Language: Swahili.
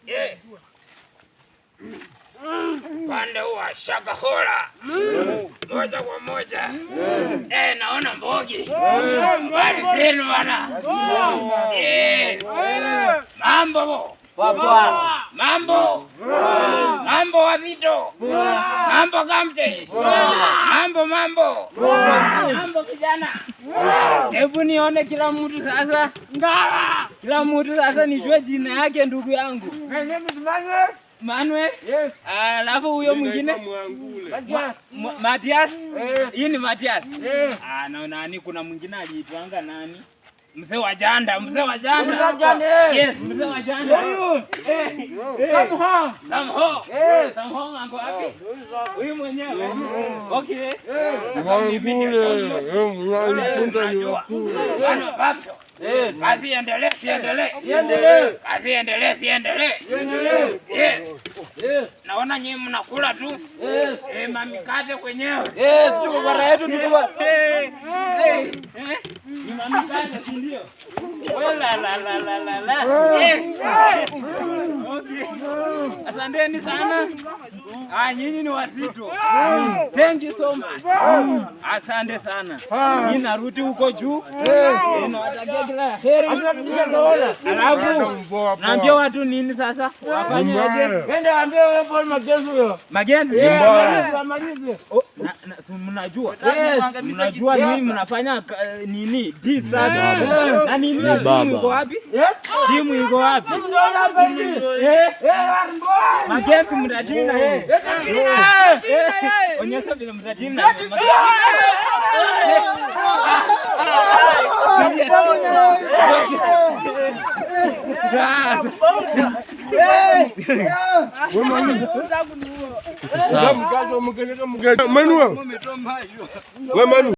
Yes. Upande wa Shakahola moja kwa moja. Eh, naona mbogi. Habari zenu bana? Yes. Mambo. Mambo. Mambo wazito. Mambo kamte. Mambo mambo. Mambo kijana. Hebu nione kila mtu sasa. Kila mtu sasa nijue jina yake ndugu yangu. My name is Manuel. Manuel? Yes. Alafu huyo mwingine? Matias. Matias? Yes. Hii ni Matias? Yes. Ah, na nani kuna mwingine aliitwanga nani? Mzee wa janda, mzee wa janda. Mzee wa janda, eh. Yes, mzee wa janda. Huyu. Eh, eh. Samho. Samho. Yes. Samho ako wapi? Huyu mwenyewe. Okay. Bwana Bakso. Kazi iendelee, siendelee. Iendelee. Kazi iendelee, siendelee. Iendelee. Yes. Yes. Naona nyinyi mnakula tu. Yes. Eh, mamikate kwenyewe. Yes, tuko kwa yetu tuko kwa. Eh, eh, eh, ni mamikate si ndio? Wela la la la la la. Eh. Okay. Asanteni sana. Ah, nyinyi ni wazito. Thank you so much. Asante sana. Nyinyi narudi huko juu. Eh, nawatakia kila la heri. Alafu naambia watu nini sasa? Wafanye aje? Nenda ambie wewe Paul Magenzi huyo. Magenzi. Amalize, amalize. Oh, si mnajua. Yes. Mnajua nini mnafanya nini? D sasa. Na nini timu iko wapi? Yes. Timu iko wapi? Ndio hapa hivi. Eh, Eh, warmbo. Magenzi mtatini na yeye. Eh. Eh, onyesha vile mtatini na yeye. Sasa. Manu, we Manu.